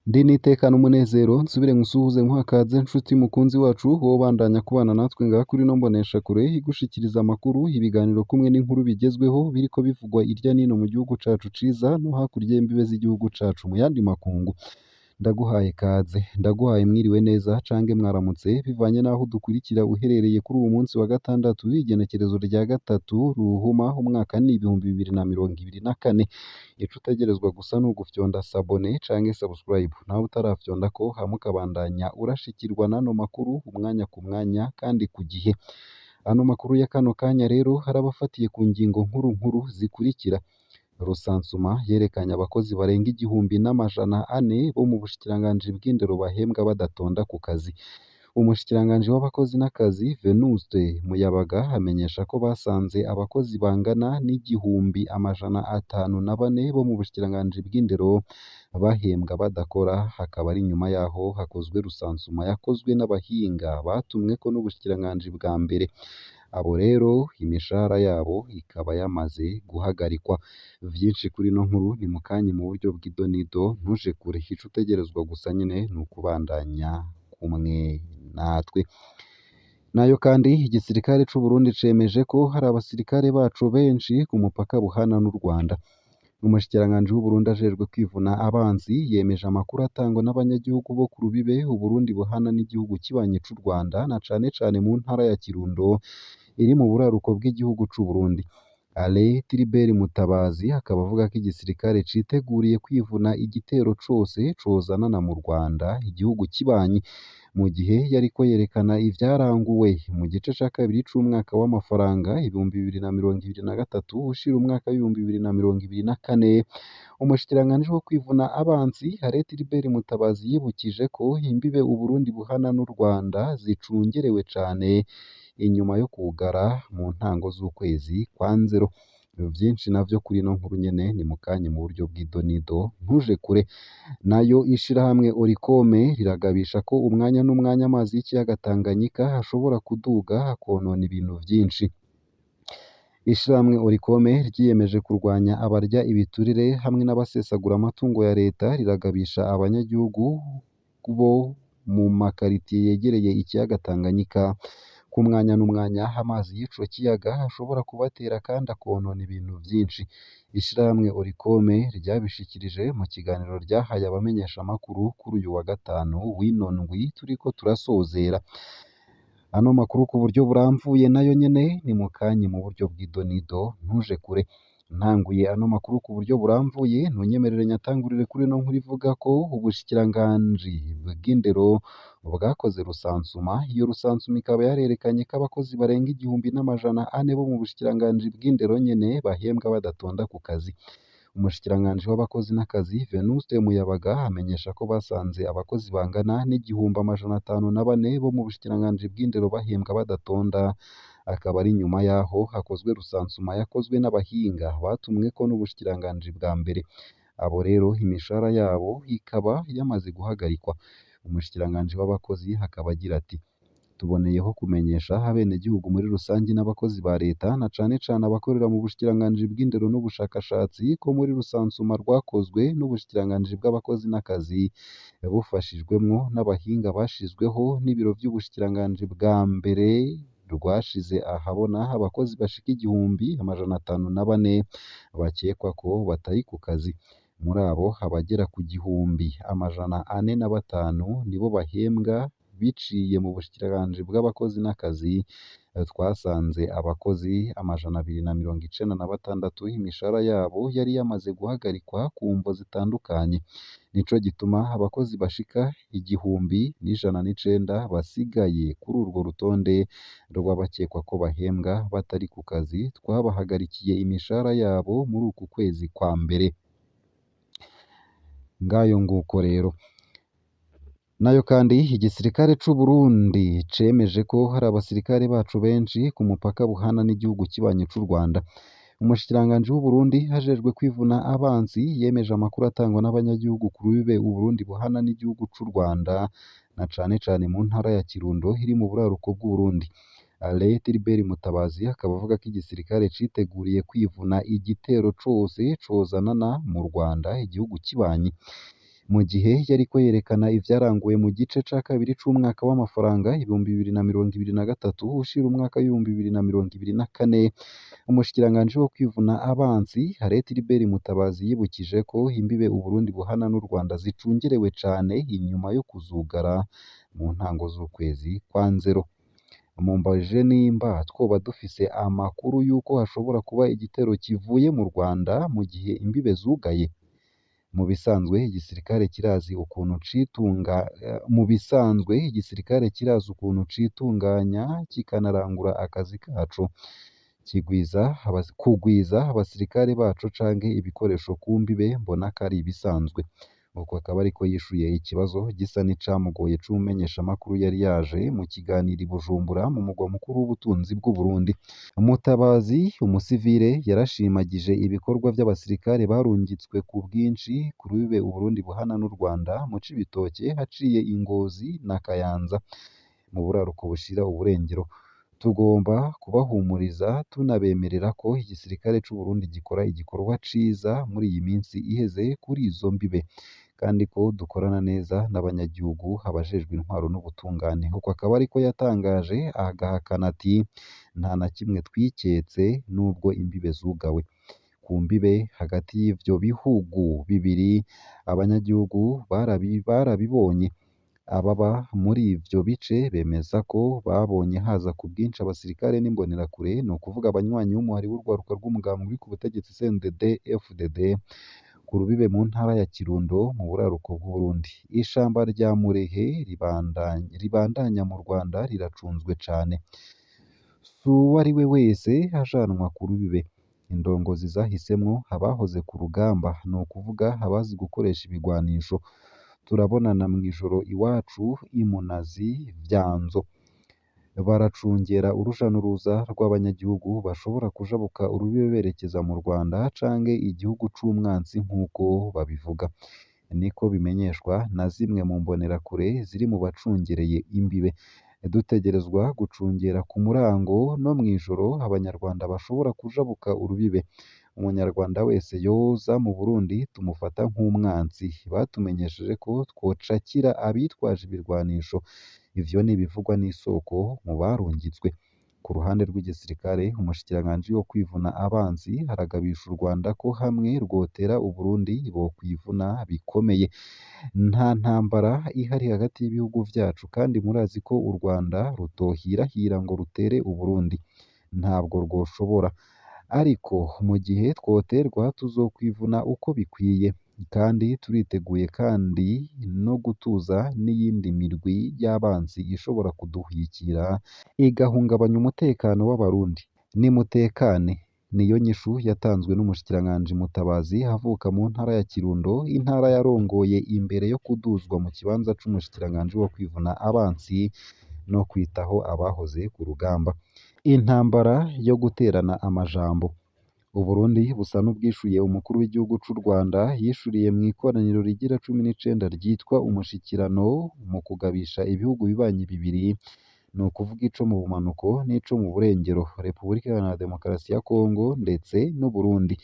Ndi n'iteka n'umunezero nsubire nkusuhuze nkuhakaze nshuti mukunzi wacu wowe ubandanya kubana natwe ngaha kuri ino mboneshakure igushikiriza amakuru, ibiganiro kumwe n'inkuru bigezweho biriko bivugwa irya nino mu gihugu cacu ciza no hakurya y'imbibe z'igihugu cacu mu yandi makungu. Ndaguhaye kaze, ndaguhaye mwiriwe neza cange mwaramutse bivanye n'aho udukurikira uherereye kuri uwu munsi wa gatandatu w'igenekerezo rya gatatu Ruhuma umwaka ni 2024. Ico utegerezwa gusa ni ugufyonda sabone canke subscribe, nawe utarafyondako hama ukabandanya urashikirwa n'ano makuru umwanya ku mwanya kandi ku gihe. Ano makuru ya kano kanya rero harabafatiye ku ngingo nkuru nkuru zikurikira: Rusansuma yerekanye abakozi barenga 1400 bo mu bushikiranganji bw'indero bahembwa badatonda ku kazi. Umushikiranganji w'abakozi n'akazi Venuste Muyabaga amenyesha ko basanze abakozi bangana n'1504 bo mu bushikiranganji bw'indero bahembwa badakora, hakaba ari nyuma yaho hakozwe rusansuma yakozwe n'abahinga batumweko n'ubushikiranganji bwa mbere. Abo rero imishahara yabo ikaba yamaze guhagarikwa. Vyinshi kuri ino nkuru ni mukanya mu buryo bw'idonido, ntuje kure, ico utegerezwa gusa nyene ni ukubandanya kumwe natwe. Nayo kandi igisirikare c'u Burundi cemeje ko hari abasirikare baco benshi ku mupaka buhana n'u Rwanda. Umushikiranganji w'Uburundi ajejwe kwivuna abansi yemeje amakuru atangwa n'abanyagihugu bo ku rubibe Uburundi buhana n'igihugu kibanyi c'u Rwanda na cane cane mu ntara ya Kirundo iri mu buraruko bw'igihugu c'u Burundi. Alain Tribert Mutabazi akaba avuga ko igisirikare citeguriye kwivuna igitero cose cozanana mu Rwanda, igihugu kibanyi, mu gihe yariko yerekana ivyaranguwe mu gice ca kabiri c'umwaka w'amafaranga 2023 ushira umwaka w'2024. Umushikiranganji wo kwivuna abansi Alain Tribert Mutabazi yibukije ko imbibe Uburundi buhana n'u Rwanda zicungerewe cane inyuma yo kwugara mu ntango z'ukwezi kwa Nzero. Vyinshi navyo kuri ino nkuru nyene ni mukanya mu buryo bw'idonido, ntuje kure. Nayo ishirahamwe Orikome riragabisha ko umwanya n'umwanya amazi y'ikiyaga Tanganyika ashobora kuduga akonona ibintu vyinshi. Ishirahamwe Orikome ryiyemeje kurwanya abarya ibiturire hamwe n'abasesagura amatungo ya leta, riragabisha abanyagihugu bo mu makaritiye yegereye ikiyaga Tanganyika ko umwanya n'umwanya amazi y'ico kiyaga ashobora kubatera kandi akonona ibintu vyinshi. Ishirahamwe Orikome ryabishikirije mu kiganiro ryahaye abamenyeshamakuru kuri uyu wa gatanu w'ino ndwi turiko turasozera. Ano makuru ku buryo buramvuye nayo nyene ni mukanya mu buryo bw'idonido, ntuje kure. Ntanguye ano makuru ku buryo buramvuye, ntunyemerere nyatangurire kuri ino nkuru ivuga ko ubushikiranganji bw'indero bwakoze rusansuma. Iyo rusansuma ikaba yarerekanye ko abakozi barenga 1400 bo mu bushikiranganji bw'indero nyene bahembwa badatonda ku kazi. Umushikiranganji w'abakozi n'akazi Venuste Muyabaga amenyesha ko basanze abakozi bangana n'1504 bo mu bushikiranganji bw'indero bahembwa badatonda, akaba ari nyuma yaho hakozwe rusansuma yakozwe n'abahinga batumweko n'ubushikiranganji bwa mbere. Abo rero imishahara yabo ikaba yamaze guhagarikwa. Umushikiranganji w'abakozi akaba agira ati: "Tuboneyeho kumenyesha abenegihugu muri rusangi n'abakozi ba leta na cane cane abakorera mu bushikiranganji bw'indero n'ubushakashatsi ko muri rusansuma rwakozwe n'ubushikiranganji bw'abakozi n'akazi bufashijwemwo n'abahinga bashizweho n'ibiro vy'ubushikiranganji bwa mbere rwashize ahabona abakozi bashika 1504 bakekwa ko batari ku kazi. Muri abo abagera ku 1405 nibo bahembwa biciye mu bushikiranganji bw'abakozi n'akazi. Twasanze abakozi 296 imishahara yabo yari yamaze guhagarikwa ku mvo zitandukanye. Nico gituma abakozi bashika 1109 basigaye kuri urwo rutonde rw'abakekwa ko bahembwa batari ku kazi, twabahagarikiye imishahara yabo muri uku kwezi kwa mbere." Ngayo nguko rero. Nayo kandi igisirikare c'u Burundi cemeje ko hari abasirikare baco benshi ku mupaka buhana n'igihugu kibanyi c'u Rwanda. Umushikiranganji w'Uburundi ajejwe kwivuna abansi yemeje amakuru atangwa n'abanyagihugu ku rubibe Uburundi buhana n'igihugu c'u Rwanda na cane cane mu ntara ya Kirundo iri mu buraruko bw'Uburundi. Alain Tribert Mutabazi akaba avuga ko igisirikare citeguriye kwivuna igitero cose cozanana mu Rwanda, igihugu kibanyi. Mu gihe yariko yerekana ivyaranguwe mu gice ca kabiri c'umwaka w'amafaranga 2023 ushira umwaka w'2024, umushikiranganji wo kwivuna abansi Harriet Albert Mutabazi yibukije ko imbibe Uburundi buhana n'u Rwanda zicungerewe cane inyuma yo kuzugara mu ntango z'ukwezi kwa Nzero. Mumbajije nimba twoba dufise amakuru y'uko hashobora kuba igitero kivuye mu Rwanda mu gihe imbibe zugaye. Mu bisanzwe igisirikare kirazi ukuntu citunga mu bisanzwe igisirikare kirazi ukuntu citunganya kikanarangura akazi kaco, kigwiza kugwiza abasirikare baco canke ibikoresho ku mbibe mbona ko ari ibisanzwe. Uko akaba ariko yishuye ikibazo gisa n'icamugoye c'umumenyeshamakuru yari yaje mu kiganiro i Bujumbura mu mugwa mukuru w'ubutunzi bw'u Burundi. Mutabazi umusivile yarashimagije ibikorwa vy'abasirikare barungitswe ku bwinshi ku rubibe Uburundi buhana n'u Rwanda mu Cibitoke haciye i Ngozi na Kayanza mu buraruko bushira uburengero. Tugomba kubahumuriza tunabemerera ko igisirikare c'u Burundi gikora igikorwa ciza muri iyi minsi iheze kuri izo mbibe, kandi ko dukorana neza n'abanyagihugu, abajejwe intwaro n'ubutungane. Uko akaba ariko yatangaje, agahakana ati nta na kimwe twiketse nubwo imbibe zugawe. Ku mbibe hagati y'ivyo bihugu bibiri abanyagihugu barabibonye. Ababa muri ivyo bice bemeza ko babonye haza ku bwinshi abasirikare n'imbonerakure, ni ukuvuga abanywanyi b'umuhari w'urwaruka rw'umugambi uri ku butegetsi CNDD-FDD, ku rubibe mu ntara ya Kirundo mu buraruko bw'Uburundi. Ishamba rya Murehe ribandanya mu Rwanda riracunzwe cane. Si uwariwe wese ajanwa ku rubibe. Indongozi zahisemwo abahoze ku rugamba, ni ukuvuga abazi gukoresha ibigwanisho. Turabonana mw'ijoro iwacu i Munazi Vyanzo. Baracungera uruja n'uruza rw'abanyagihugu bashobora kujabuka urubibe berekeza mu Rwanda canke igihugu c'umwansi nk'uko babivuga. Niko bimenyeshwa na zimwe mu mbonerakure ziri mu bacungereye imbibe. Dutegerezwa gucungera ku murango no mw'ijoro abanyarwanda bashobora kujabuka urubibe. Umunyarwanda wese yoza mu Burundi tumufata nk'umwansi. Batumenyesheje ko twocakira abitwaje ibirwanisho. Ivyo ni ibivugwa n'isoko mu barungitswe. Ku ruhande rw'igisirikare, umushikiranganji wo kwivuna abansi aragabisha u Rwanda ko hamwe rwotera Uburundi bokwivuna bikomeye. Nta ntambara ihari hagati y'ibihugu vyacu kandi murazi ko u Rwanda rutohirahira ngo rutere Uburundi. Ntabwo rwoshobora. Ariko mu gihe twoterwa tuzokwivuna uko bikwiye. Kandi turiteguye kandi no gutuza n'iyindi mirwi y'abansi ishobora kuduhwikira igahungabanya umutekano w'Abarundi. Nimutekane. Niyo nyishu yatanzwe n'umushikiranganji Mutabazi avuka mu ntara ya Kirundo, intara yarongoye imbere yo kuduzwa mu kibanza c'umushikiranganji wo kwivuna abansi no kwitaho abahoze ku rugamba. Intambara yo guterana amajambo. Uburundi busa n'ubwishuye umukuru w'igihugu c'u Rwanda yishuriye mw'ikoraniro rigira 19 ryitwa Umushikirano mu kugabisha ibihugu bibanyi bibiri, ni ukuvuga ico mu bumanuko n'ico mu burengero, Repubulika Iharanira Demokarasi ya Kongo ndetse n'Uburundi.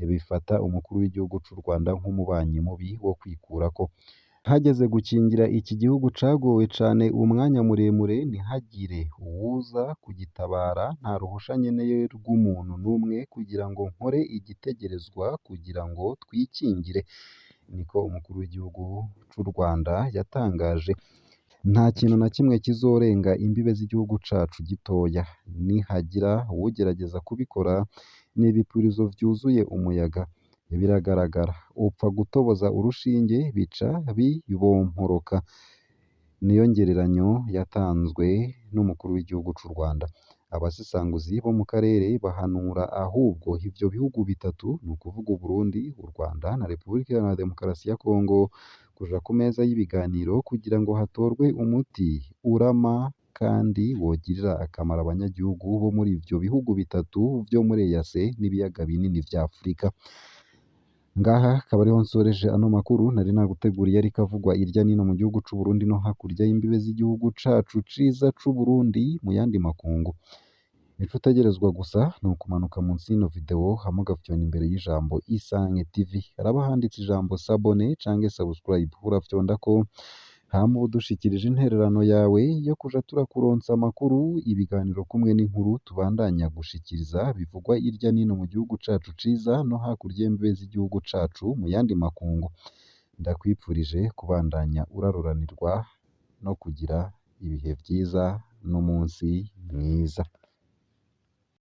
Bifata umukuru w'igihugu c'u Rwanda nk'umubanyi mubi wo kwikurako. Hageze gukingira iki gihugu cagowe cane umwanya muremure ntihagire uwuza kugitabara, nta ruhusha nkeneye rw'umuntu n'umwe kugira ngo nkore igitegerezwa kugira ngo twikingire, niko umukuru w'igihugu c'u Rwanda yatangaje. Nta kintu na kimwe kizorenga imbibe z'igihugu cacu gitoya. Nihagira uwugerageza kubikora, ni ibipurizo vyuzuye umuyaga. Biragaragara, upfa gutoboza urushinge bica bibomporoka. Niyo ngereranyo yatanzwe n'umukuru w'igihugu c'u Rwanda. Abasesanguzi bo mu karere bahanura ahubwo ivyo bihugu bitatu, ni ukuvuga Uburundi, u Rwanda na Repubulika Iharanira Demokarasi ya Kongo, kuja ku meza y'ibiganiro kugira ngo hatorwe umuti urama kandi wogirira akamaro abanyagihugu bo muri ivyo bihugu bitatu vyo muri EAC n'ibiyaga binini vya Afurika. Ngaha akaba ariho nsoreje ano makuru nari naguteguriye ariko avugwa irya nino mu gihugu c'u Burundi no hakurya y'imbibe z'igihugu cacu ciza c'u Burundi mu yandi makungu. Ico utegerezwa gusa ni ukumanuka munsi y'ino video hama ugafyonda imbere y'ijambo Isange TV, haraba handitse ijambo s'abonner canke subscribe, urafyondako hama uba udushikirije intererano yawe yo kuja turakuronsa amakuru, ibiganiro kumwe n'inkuru tubandanya gushikiriza bivugwa hirya n'ino mu gihugu cacu ciza no hakurya y'imbibe z'igihugu cacu mu yandi makungu. Ndakwipfurije kubandanya uraroranirwa no kugira ibihe vyiza n'umunsi mwiza.